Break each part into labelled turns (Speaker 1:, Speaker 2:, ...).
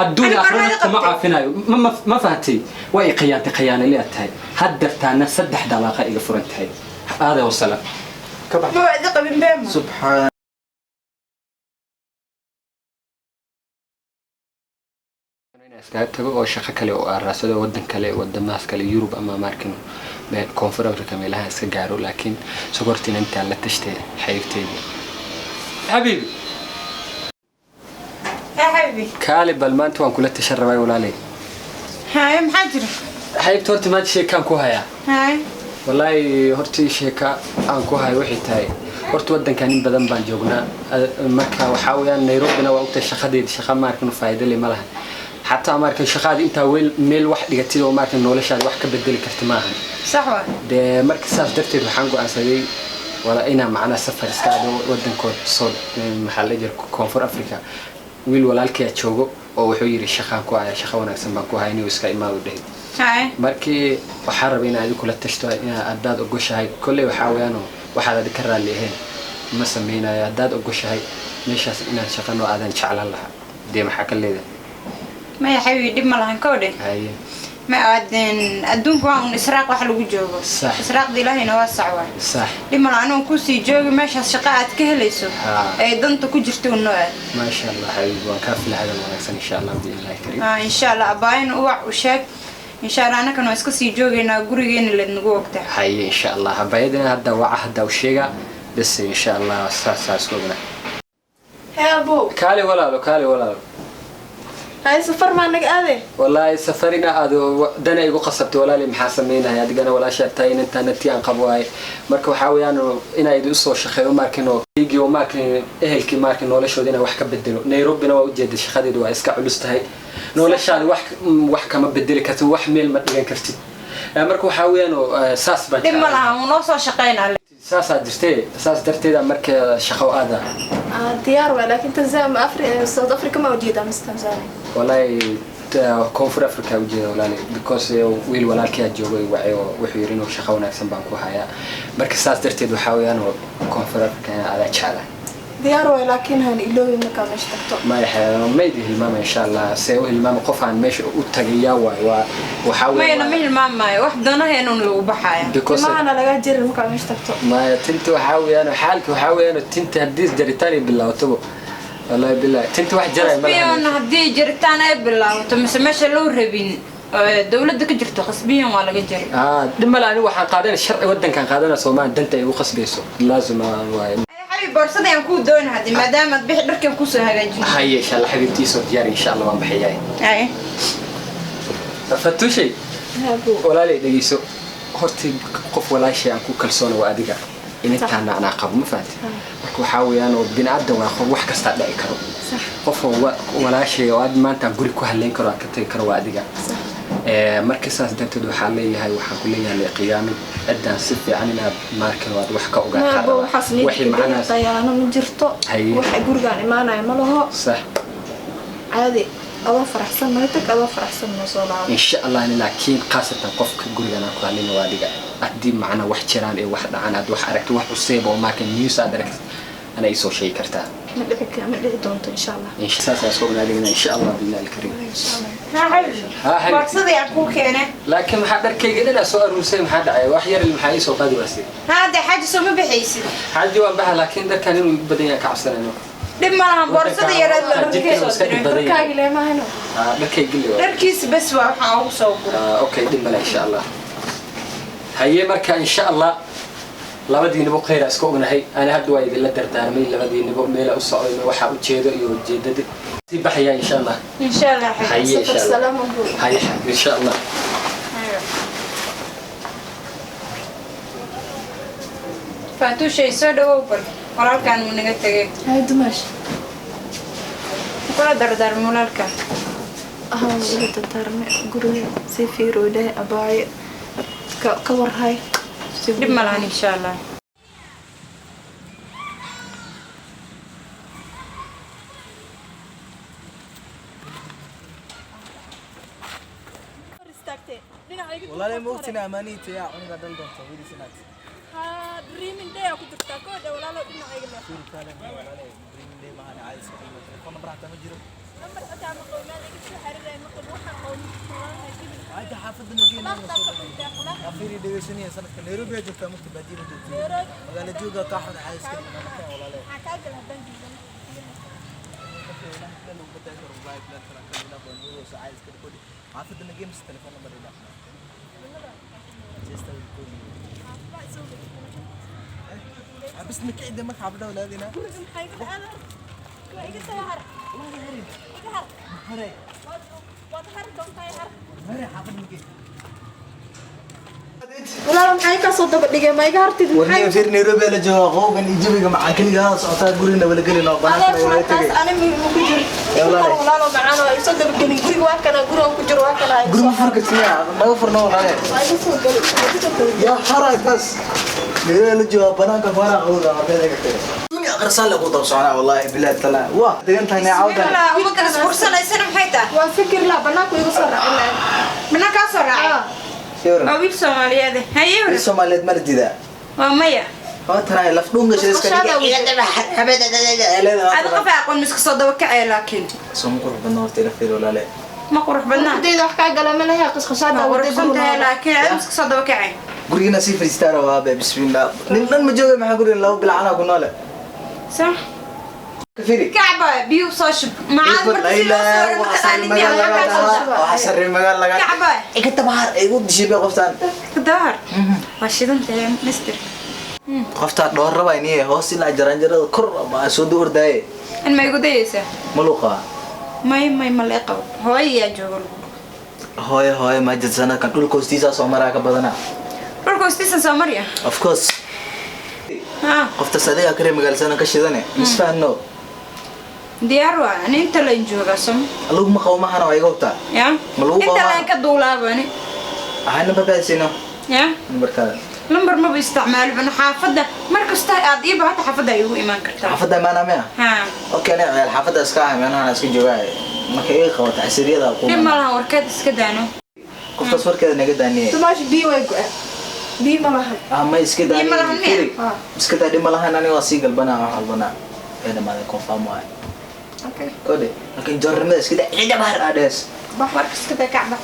Speaker 1: Adduun
Speaker 2: Ani
Speaker 1: aakhirana
Speaker 2: barnaamij
Speaker 1: kuma
Speaker 2: qabtay.
Speaker 1: caafinayo. Ma fahantay? Waa i khiyaantay, khiyaanale aad tahay. Haddartaana saddex dalaaqa iga furan tahay. Aada wasalaam, ka bax.
Speaker 2: Ma wacdi qabin beema.
Speaker 3: Subxaan.
Speaker 1: Inaan iskaga tago oo shaqo kale oo aan raadsado, wadan kale, wadamahaas kale, Yurub ama markin Koonfur Africa, meelaha iska gaaro. Laakiin sogortina intaan la tashtay xabiibteyda, xabiibi.
Speaker 2: Yaa xabiibi.
Speaker 1: Kaali bal, maanta waan kula tashan rabaa, walaalay.
Speaker 2: Haye, maxaa jira?
Speaker 1: Xabiibta, horta maanta sheekaan ku hayaa.
Speaker 2: Haye.
Speaker 1: Wallaahi hortii sheeka aan ku hayo waxay tahay, horta wadankan in badan baan joognaa. Marka waxaa weeyaan Nairobina waa ogtahay shaqadeeda, shaqa maarkan faa'iido leh ma laha. Xataa maarkan shaqaada intaa weel meel wax dhigatid oo maarkan noloshaada wax ka bedeli karta maahan.
Speaker 2: Sax waa.
Speaker 1: Dee marka saas darteed waxaan go'aansaday wala inaan macnaha safar iska aado wadankood soo, maxaa la jira, Koonfur Africa. Wiil walaalkaya joogo oo wuxuu yidhi shaqaan ku haya, shaqo wanaagsan baan ku haya, inuu iska imaado dhehe.
Speaker 2: Haye.
Speaker 1: Markii waxaan rabay inaan adigu kula tashto, inaa haddaad ogoshahay. Kolley waxaa weeyaan waxaad adi ka raalli ahayn ma sameynayo. Haddaad ogoshahay meeshaas inaan shaqano aadan jeclaan lahaa. Dee maxaa ka leedahay?
Speaker 2: Maya xabiibi, dhib ma lahan kowdhe.
Speaker 1: Haye.
Speaker 2: Ma aadeen, adduunka waa un israaq wax lagu joogo.
Speaker 1: Sax.
Speaker 2: Israaqda ilaahayna waa sax waay.
Speaker 1: Sax.
Speaker 2: Dhib ma lahan, anugu kusii joogi meeshaas shaqo aad ka helayso ee danta ku jirta un noo aad.
Speaker 1: Maasha Allah, xabiibi, waan kaa fila hadal wanaagsan, insha Allah biidnillahi kariim.
Speaker 2: Haa, insha Allah. Abaayin uwac u sheeg, insha Allah annakana waa iska sii joogaynaa, gurigeena leed nagu ogtaa.
Speaker 1: Haye, insha Allah. Habayadina hadda waca, hadda u sheega bas, insha Allah saas isku ogna.
Speaker 4: Hee abo.
Speaker 1: Kaali walaalo, kaali walaalo.
Speaker 4: Hay, safar maa naga aade?
Speaker 1: Wallaahi safarina aad dana igu qasabtay, walaali. Maxaa sameynaya? Adigana walaashaa tahay, inantaana tii aan qabo waaye. Marka waxaa weeyaan inaa idi usoo shaqeeyo maarkin oo igii oo maarkin ehelkii maarkin noloshooda inaan wax ka bedelo. Nairobina waa ujeeda, shaqadeedu waa iska culus tahay, noloshaada wax kama bedeli kartid, wax meel ma dhigan kartid. Marka waxaa weeyaan saas baan
Speaker 2: Dhib ma
Speaker 1: jeclahay.
Speaker 2: laha, wuu noo soo shaqeynaa.
Speaker 1: Saasaa jirtee, saas darteeda marka shaqo aada.
Speaker 4: Diyaar waay, laakiin Tanzania, Afri, South Africa ma ujeedaa mise Tanzania?
Speaker 1: Wallaahi Koonfur Africa ujeeda, walaali, because wiil walaalkii joogay wacay oo wuxuu yidhi inuu shaqo wanaagsan baan ku hayaa. Marka saas darteed waxaa weeyaan oo Koonfur Africa adaa jeclahay.
Speaker 4: Diyaar waay, laakiin han iloobi markaa meesha tagto.
Speaker 1: Maya, maydi hilmaama, insha Allah. See u hilmaama qof aan meesha u tagayaa? Waay waa waxaa weeye.
Speaker 2: Mayna, ma hilmaamayo, wax danaheenun lagu baxaya.
Speaker 1: Because
Speaker 4: Timahana lagaa jiri markaa meesha tagto.
Speaker 1: Maya, tinta waxaa weeyaan xaalka waxaa weeyaan tinta haddii jaritaan ay bilaawtabo, wallahi billahi tinta wax jaray ma
Speaker 2: Qasbiyan
Speaker 1: lahan.
Speaker 2: Haddii jaritaan ay bilaabato mise meesha loo rabin oo dawladda ka jirto, qasbiyan waa laga jari.
Speaker 1: Ah, dhib male, anigu waxaan qaadanay sharci wadankan qaadana Soomaali danta ay ugu qasbayso, laazim waaye.
Speaker 2: Xabiib, boorsada aan kuu doona haddi maadaama aad bixi, dharkan kusoo hagaajin.
Speaker 1: Haye, insha Allah xabiibtii, soo diyaari, insha Allah waan baxayaa.
Speaker 2: Haye.
Speaker 1: Fatushay.
Speaker 4: Hee abo.
Speaker 1: Walaalay, dhegeyso. Horta qof walaashay aan ku kalsoona waa adiga, inantaana anaa qabo, ma fahanti? Marka waxaa weeyaan oo bini aadan waa qof, wax kastaa dhici karo. Qof oo walaashay oo aad maanta aan guri ku haleyn karo, aan ka tagi karo, waa adiga. Marka saas darteed waxaan leeyahay, waxaan ku leeyahay qiyaami ciddaan si fiican inaad maarkan aad wax ka
Speaker 4: Ma
Speaker 1: ogaataa
Speaker 4: abo
Speaker 1: rabaa.
Speaker 4: Waxaas
Speaker 1: Wixii
Speaker 4: niyadka
Speaker 1: macnahaas
Speaker 4: dayaano ma jirto.
Speaker 1: Haye.
Speaker 4: Waxa gurigaan imaanaya ma laho.
Speaker 1: Sax.
Speaker 4: Caadi, adoo faraxsan naga tag, adoo faraxsan noo soo laabo.
Speaker 1: Insha Allah. Laakiin khaasatan qofka gurigan aan ku hadlin waa adiga. Haddii macnaa wax jiraan ee wax dhacaan, aad wax aragto, wax cuseeb oo marka news aad aragtid, ana isoo sheegi kartaa.
Speaker 4: Ma dhici ma dhici doonto, insha Allah.
Speaker 1: Saas soo ognaadayna, insha Allah billahi alkariim.
Speaker 4: Insha Allah.
Speaker 2: Haa xabiib.
Speaker 1: Haa, xabiibti.
Speaker 2: Boorsadii aan kuu keenay.
Speaker 1: Laakiin maxaa dharkayga dhanaa soo aruursay? Maxaa dhacay? Wax yar maxaa ii soo qaadi waasay?
Speaker 2: Haa dee, xaaji, soo ma bixaysid?
Speaker 1: Xaaji, waan baxa, laakiin dharkan inuu igu badan yahay ka cabsanayno.
Speaker 2: Dhib ma lahan, boorsada yaraad la
Speaker 1: Jidhkan
Speaker 2: soo
Speaker 1: iska dhib
Speaker 2: diray.
Speaker 1: badan yahay.
Speaker 4: Dharkaagi leemahayno.
Speaker 1: Ah, dharkayga le waa.
Speaker 2: Dharkiisa bes waa waxaan ugu soo guray.
Speaker 1: Ah, okay, dhib male, insha Allah. Haye, marka insha Allah labadiinaba khayra iska ognahay. Ani hadda waa idinla dardaarmay labadiinaba, meela u socday, waxaa ujeedo iyo ujeedada sii baxaya, insha Allah.
Speaker 2: Insha Allah xabiib.
Speaker 1: Haye, insha
Speaker 4: Safar
Speaker 1: Allah.
Speaker 4: salaam abo.
Speaker 1: Haye, insha Allah.
Speaker 2: Haye. Faatuushay, soo dhawow bal, walaalkaan wuu naga tegay.
Speaker 4: Hay dumaash.
Speaker 2: Kula dardaarmay walaalka?
Speaker 4: Ahaan ila dardaarmay, guriga si fiiroo dheh, abaayo ka warhay.
Speaker 2: Dhib ma lahan, insha Allah.
Speaker 3: Walaalay, ma ogtina amaaniita yaa cunuga dhal doonta wiilis inaad
Speaker 4: Dreaming day ku jirtaa koo dha, walaalo, dhinacayga leex.
Speaker 3: Fiiri kale, walaalay, dreaming day maahan, caadi iska dhigmo. Telefoon number xataa ma jiro.
Speaker 4: Nambar xitaa ma qabo, meel iga
Speaker 3: Xaafadda ma geynaa. Afiri dhegeysanaya sanadka Nairobi ayaa joogtaa, mugta baadiye ma joogtay. Magaalo jooga kaa xun caadiska dhigna walaale. Xaafadda ma geynaa telefoon number ila. Chester will call you. بس نكعد ما xaafadda walaadina. Hore. Hore xaafadda ma geynaa.
Speaker 4: Walaalo, maxay ka soo daba dhigay? Ma iga hartid?
Speaker 3: Warniyo fir Nairobi la jooga qowgan iyo jawiga maxaa kaliya socotaa gurina wala gelin oo banaanka wala
Speaker 4: taas
Speaker 3: tagay.
Speaker 4: Ani ma ku jiro.
Speaker 3: Walaalo.
Speaker 4: Walaalo macaan, waa isoo daba gelin guriga, waa kana guriga ku jiro, waa kana.
Speaker 3: Guri ma furka tiyaa naga furno walaale.
Speaker 4: Waa iga soo gali, waa iga soo gali.
Speaker 3: Ya xarakaas Nairobi la jooga banaanka fara qowga ma ka tagay. Dunia aqrisaan lagu dab soconaa wallahi billahi taala. Waa degan tahay cawdan.
Speaker 2: Uma kala isbursanaysana, maxay tahay?
Speaker 4: Waa fikir la banaanku igu soo raacin lahayd.
Speaker 2: Banaan kaa soo raacay?
Speaker 3: Shawran.
Speaker 2: Waa wiil Soomaaliyeed. Haye.
Speaker 3: Wiil Soomaaliyeed ma la diidaa?
Speaker 2: Waa maya.
Speaker 3: Waa tanaay laf dhuunga iska dhigay.
Speaker 2: Ada qof aqoon miska soo daba kacay laakiin.
Speaker 3: Soo ma qurux badna horta ila fiir walaale.
Speaker 2: Ma qurux badnaa.
Speaker 4: Ardayda wax kaa gala ma laha qisqashaada.
Speaker 2: Ma quruxsan tahay laakiin ada miska soo daba kacay.
Speaker 3: Gurigina sii fadhiistaa rabaa be bismillah. Nin dhan ma jooga maxaa guriga laba bil anaa ku noole.
Speaker 2: Sax.
Speaker 3: Fiiri.
Speaker 2: Kacba biyo soo shub. Macaad marka si loo soo raro mataqaanid miyaa lacag kaa soo shub.
Speaker 3: Waxa sarri magaal laga.
Speaker 2: Kacba.
Speaker 3: Iga tabaar igu dishay be qoftaan.
Speaker 2: Daar. Waa shidan tahay mister.
Speaker 3: Qoftaa dhoor rabaa inay hoos ilaa jaranjarada kor ma soo ordaaye.
Speaker 2: In ma igu dayaysaa?
Speaker 3: Ma luu qabaa?
Speaker 2: May may, ma la qabo. Hooyo yaa jooga lagu.
Speaker 3: Hooyo hooyo ma jirto sanadkan, dhulka hoostiisa soo maraa ka badanaa.
Speaker 2: Dhulka hoostiisa soo marya.
Speaker 3: Of course.
Speaker 2: Ha.
Speaker 3: Qoftaas adiga kare magaalsana ka shidane misfahanno.
Speaker 2: Diyaar waa ani inta layn joogaa som.
Speaker 3: Lagu ma qabo mahana waa iga hubtaa.
Speaker 2: Ya.
Speaker 3: Ma lagu
Speaker 2: Inta
Speaker 3: qabaa?
Speaker 2: layn ka duulaaba ani.
Speaker 3: Waxaa nambarkaada siino.
Speaker 2: Ya.
Speaker 3: Nambarkaada.
Speaker 2: Lambar maba isticmaalo bana xaafadda mar kasta aad ii baahato xaafadda ay igu imaan kartaa.
Speaker 3: Xaafadda imaanaa miya?
Speaker 2: Ha.
Speaker 3: Okay, aniga ciyaal xaafadda iska ah meelahan iska joogaa marka iga qabato casiriyada ku.
Speaker 2: Dhib ma lahan, warkeed iska daano.
Speaker 3: Qoftaas warkeeda naga daaniye.
Speaker 4: Dumaash biyo way go-een, biyo ma lahan.
Speaker 3: Ah ma iska daaniye.
Speaker 2: Dhib ma lahan miya?
Speaker 3: Firi.
Speaker 4: Ah.
Speaker 3: Iska daa dhib ma lahan, aniga waa sii galbanaa wax walbanaa ee dhamaaday confirm waay.
Speaker 4: Okay.
Speaker 3: Kode laakiin joornimada iska daa ciida bahar adhees.
Speaker 2: Warka iska daa kacba.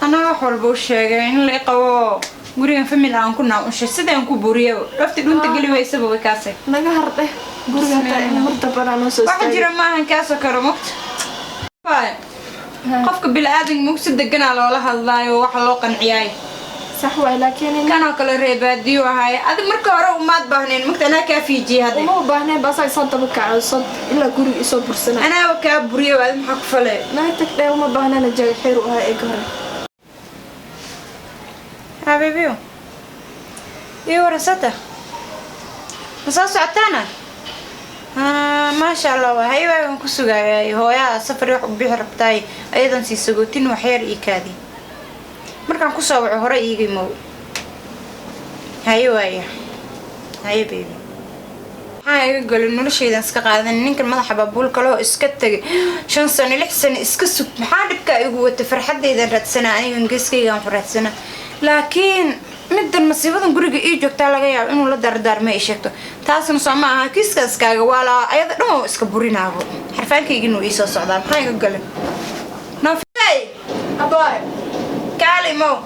Speaker 2: Anaa wax walba u sheegay in la i qabo gurigan family aan ku naa ushay sidaan ku buriyaba lafti dhunta geli waysaba way kaasay.
Speaker 4: Naga hardhe guriga hataa in mar dambana noo soo
Speaker 2: Waxa
Speaker 4: istaagay.
Speaker 2: jira maahan kaasoo kale mugta. Qofka bili-aadanka mug si deganaa loola hadlaayo waxa loo qanciyaayo.
Speaker 4: Sax waay laakiin
Speaker 2: Kanoo kale reebaadiyo ahaay adi marka hore umaad baahnayn mugta, anaa kaa fiijiyay hadda.
Speaker 4: Uma u baahneen baasaa isoo daba kaco soo ilaa guriga isoo bursanay.
Speaker 2: Anaaba kaa buriyo, adi maxaa ku falay?
Speaker 4: Naga tag dheh, uma baahnana jaga xeer u ahaa eega hore.
Speaker 2: Xabiibiyo, ii warasata ma soo socotaana? Maasha Allah, waa hay waagan ku sugaayay hooyaha safar wax u bixi rabtaay ayadan sii sagootin waxyar ii kaadi markaan kusoo waco hore iiga imow. Haye waaya, haye baby. Maxaa iga galay noloshaydan iska qaadan ninkan madaxa baabuul kaloo iska tagay 5 sano 6 sano iska sug. Maxaa dhibkaa igu wata? Farxadaydan raadsanaa aniga, ingiriiskaygaan ku raadsanaa laakiin middan masiibadan guriga ii joogtaa laga yaabo inuu la dardaarmay ay sheegto taasna soo ma aha kiiskaas kaaga waalaa ayada dhan oo iska burinaabo xarfaankaygina uu ii soo socdaa. Maxaa iga galay nofay?
Speaker 4: Abaay.
Speaker 2: Kaalimow.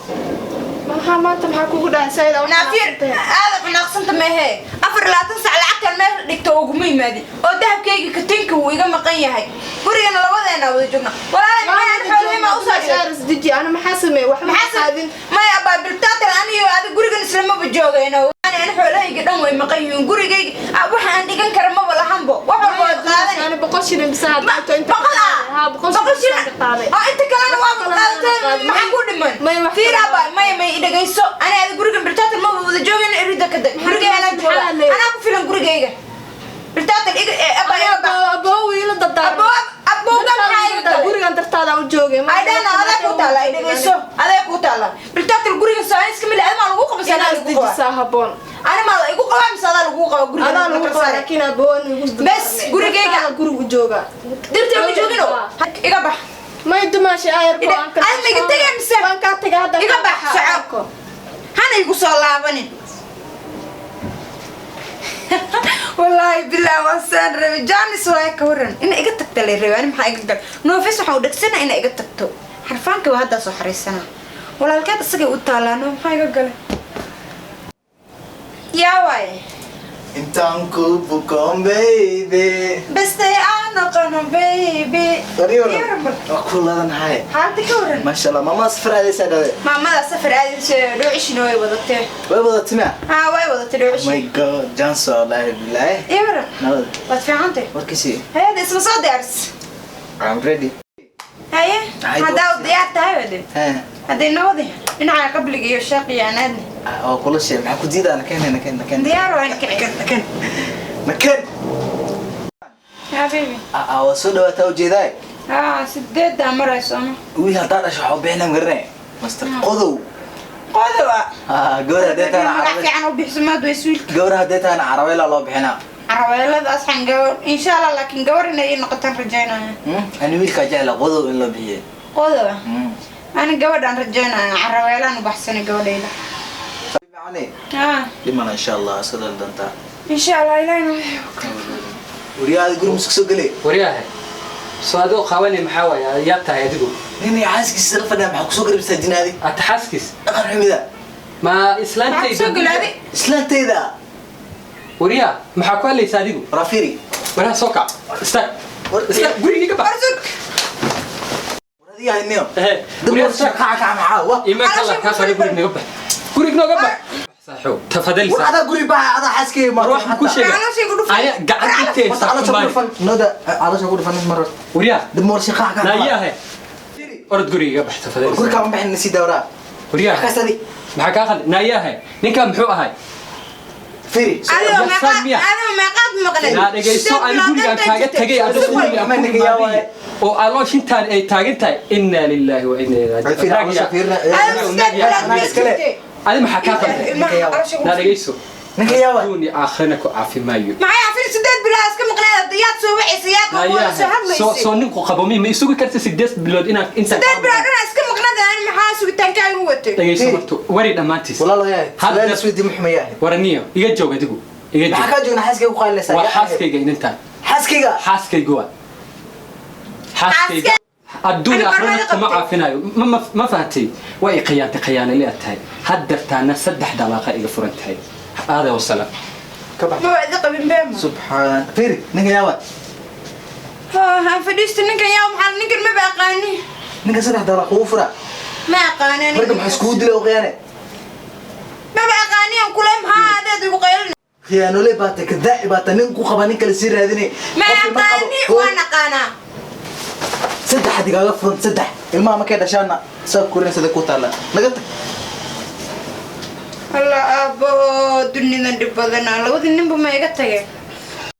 Speaker 4: Maxaa maanta maxaa kugu dhacay sayid?
Speaker 2: Naafir aada xanaaqsanta mehe 24 sac lacagtan meel dhigto uguma yimaadin oo dahabkayga katinka wuu iga maqan yahay gurigana labadeena wada joogna. Walaalay, maxay xoolihii usoo dhigay?
Speaker 4: Deji, ana maxaa sameeyey? Waxba ma
Speaker 2: Maxaa
Speaker 4: qaadin.
Speaker 2: Maya abaa biltaatal aniyo adi gurigan islamaba joogayno. Ani xoolahayga dhan way maqan yihiin gurigayga. Waxa aan dhigan kara maba lahanbo, wax walba waad qaadani.
Speaker 4: Ana 100 shilin bisa hadda inta
Speaker 2: 100 ah?
Speaker 4: Ha, 100
Speaker 2: 100
Speaker 4: shilin
Speaker 2: shilin
Speaker 4: ka qaaday.
Speaker 2: Oo inta kalena waa qaadatay, maxaa ku dhiman?
Speaker 4: Maya, wax
Speaker 2: Fiir
Speaker 4: kale
Speaker 2: abaa, maya may dhagayso, ani adi gurigan biltaatal maba wada joogayno. Erida ka dag gurigayga anaa jooga.
Speaker 4: Maxaa leeyahay?
Speaker 2: Anaa ku filan gurigayga biltaatal iga abaa iga bax.
Speaker 4: Aboo wiila dardaarmay.
Speaker 2: Aboo abowga maxaa iga galay?
Speaker 4: Gurigan dartaada u joogay.
Speaker 2: Ay dhana adaa ku taala, ay dhagayso, adaa ku taala biltaatal guriga saan iska mid aad maa lagu qabsan
Speaker 4: Inaad
Speaker 2: lagu qabaa.
Speaker 4: isdejisaa habboon.
Speaker 2: Ani maa igu qabaa mise adaa lagu qabaa guriga?
Speaker 4: Adaa lagu qabaa laakiin aboo in igu
Speaker 2: Bes, gurigayga.
Speaker 4: Dartaada gurigu jooga.
Speaker 2: Dirta ma joogino, iga bax.
Speaker 4: May dumaashi ayar.
Speaker 2: Ad ma iga tegay mise?
Speaker 4: Waan kaa tagay hadda.
Speaker 2: Iga bax, soco, hana igu soo laabanin. Wallaahi bilaa waan saan rabay. Jaanis waay, ka waran ina iga tagta lay rabay. Ani maxaa iga gal? Noofis waxaan u dhegsana ina iga tagto. Xarfaanka waa haddaa soo xariisana. Walaalkeed isagay u taalaan. Maxaa iga galay? Yaa waaye?
Speaker 3: Intaan ku bukoon, baby.
Speaker 2: Bestay aan noqono, baby.
Speaker 3: Waa ku ladanahay.
Speaker 2: Xaalada ka waran?
Speaker 3: Maasha Allah. Mama safar aadaysaa dhade?
Speaker 2: Maamada safar aadaysa, dhoocishina way wadatee.
Speaker 3: Way wadatay miya?
Speaker 2: Haa, way wadatay dhoocishi.
Speaker 3: My God, janso, wallahi billahi.
Speaker 2: Iyo waran?
Speaker 3: Nabad.
Speaker 2: Waad fiicantay?
Speaker 3: Warkiisii.
Speaker 2: Hayada isma soo diyaaris?
Speaker 3: I'm ready.
Speaker 2: Haye.
Speaker 3: Hay.
Speaker 2: Haddaa u diyaar tahay wade.
Speaker 3: He.
Speaker 2: Hadday nabadi dhinaca qabliga iyo shaaqiya aan aadna.
Speaker 3: Oo kula sheeg, maxaa ku diidaa? Nakeen, nakeen, nakeen.
Speaker 2: Diyaar waa, kici.
Speaker 3: Nakeen, nakeen.
Speaker 2: Yaa baby.
Speaker 3: Aa, waa soo dhawaataa ujeedaay.
Speaker 2: Haa, 8-daa marayso ama.
Speaker 3: Wiil haddaa dhasho waxaa u bixinaa, garanay, Master Qodow.
Speaker 2: Qodowa?
Speaker 3: Ah, gabar haddee tahana
Speaker 2: magac
Speaker 3: carabe.
Speaker 2: Fiican u bixiso maad ways wiilka.
Speaker 3: Gabar haddee tahana carabeelaa loo bixinaa.
Speaker 2: Carabeelada asxan gabar insha Allah, laakiin gabar inay ii noqotaan rajaynaya.
Speaker 3: Ani wiilkaa jecla Qodow in loo bixiyey.
Speaker 2: Qodowa. Ani gabadhaan rajaynaya, carabeelaan u baxsanay gabadhayda.
Speaker 3: Macane.
Speaker 2: Haa.
Speaker 3: Dhimana insha Allah iska dhali doontaa.
Speaker 2: Insha Allah, ilahina.
Speaker 3: Wariyaada guri muska soo gelay.
Speaker 1: Waryahay, soo adoo qabanay, maxaa waaye? Yaa tahay adigu?
Speaker 3: Nin iyo xaaskiisa la fadhiya, maxaa kusoo garabsaa jinaadi?
Speaker 1: Ata xaaskiis?
Speaker 3: Dhaqan xumida.
Speaker 1: Ma
Speaker 2: Maxaa
Speaker 1: islaantayda?
Speaker 2: kusoo gelaaday?
Speaker 3: Islaantayda.
Speaker 1: Waryaa, maxaa ku hadlaysaa adigu?
Speaker 3: Rafiri.
Speaker 1: Waryaa, soo kac, istaag, istaag, gurigii ka bax.
Speaker 2: Arsug.
Speaker 3: War adiga hayniyo.
Speaker 1: Ehe, waryaa, istaag.
Speaker 3: Kaca kaca, maxaa wa?
Speaker 1: Imaanka Allah kaa qari, guriga naga bax, guriga nooga bax, saaxiib, tafadali.
Speaker 3: War
Speaker 1: Saaxiib.
Speaker 3: Adaa guri baxa, adaa xaaskayga ma.
Speaker 1: War waxaan ku sheegay.
Speaker 2: Calooshay ku dhufan.
Speaker 1: Aya gacan intee?
Speaker 3: Horta caloosha ku dhufan noda, caloosha ku dhufan mar.
Speaker 1: Waryaa.
Speaker 3: Dib moor si qax kaca.
Speaker 1: Naayahe, orod, guriga iga bax, tafadali.
Speaker 3: Guri kama bixin, nasi dawraa.
Speaker 1: Waryaa.
Speaker 3: Kaas adi.
Speaker 1: Maxaa kaa qaldan? Naayahe, ninkaa muxuu ahay?
Speaker 3: Firi.
Speaker 2: Adigo
Speaker 1: Yaa
Speaker 2: meeqaad
Speaker 1: miya?
Speaker 2: Adigo meeqaad maqnayd?
Speaker 1: Naa dhegayso, ani gurigaan kaaga tagay adoo guriga aan ku imaaday oo alooshintaan ay taagan tahay. Inna lillahi wa inna ilayhi
Speaker 3: Firi, caloosha
Speaker 1: raajicuun.
Speaker 3: fiirna.
Speaker 2: Adigo 8 bilood
Speaker 3: Anaa iskale.
Speaker 2: jirtay.
Speaker 1: Adi maxaa kaa qaldan?
Speaker 2: Ilmaha caloosha ku
Speaker 1: naa
Speaker 2: dhufan.
Speaker 1: Dhegayso.
Speaker 3: Ninka yaaba.
Speaker 1: Duuni aakhirana ku caafi maayo.
Speaker 2: Maxay afir 8 bilood iska maqnayd? Yaad soo wacaysa, yaad wada soo
Speaker 1: naayahe, soo
Speaker 2: hadlaysay.
Speaker 1: Soo ninku qabo mi ma isugi karta 8 bilood inaan intaan
Speaker 2: 8 bilood inaa iska maqnayd, ani maxaa sugitaankaaga u watay?
Speaker 1: Dhegayso marto, wari dhammaantiis.
Speaker 3: Walaalayaal.
Speaker 1: Hadda-
Speaker 3: Su'aal isweydiin muxuu yahay?
Speaker 1: Waraniyo, iga joog adigu, iga
Speaker 3: Maxaa
Speaker 1: joog.
Speaker 3: kaa joogna? Xaaskayga ku qaalinaysaa?
Speaker 1: Waa xaaskayga inantaan.
Speaker 3: Xaaskayga.
Speaker 1: Xaaskaygu waa xaaskayga. Adduun
Speaker 2: Ani
Speaker 1: aakhirana
Speaker 2: barnaamij
Speaker 1: kuma
Speaker 2: qabtay.
Speaker 1: caafinayo. Ma fahatay? Waa i khiyaantay, khiyaanale aad tahay. Haddartaana saddex dalaaqa iga furan tahay. Aada wasalaam.
Speaker 3: Ka bax.
Speaker 2: Ma wacdi qabin beema.
Speaker 3: Subxaan, firi, ninka yaaba.
Speaker 2: Aan fadhiisto. Ninkan yaa? Maxaa ninkan? Maba aqaani.
Speaker 3: Ninka saddex dalaaq ugu fura.
Speaker 2: Ma aqaani aniga.
Speaker 3: Marka maxaa iskugu dilay oo khiyaane?
Speaker 2: Maba aqaani aan kule, maxaa adeed igu qaylin?
Speaker 3: Khiyaanole baata, kadaaci baata, nin ku qaba nin kale sii raadinay.
Speaker 2: Ma
Speaker 3: Qofkii ma qabo,
Speaker 2: aqaani. Waan aqaanaa.
Speaker 3: Saddex digaaga furan, saddex ilmaha markay dhashaana saa korin sida ku taalla, naga tag.
Speaker 2: Alla aabbo, dunidan dhib badanaa. Labadii ninba ma iga tageen?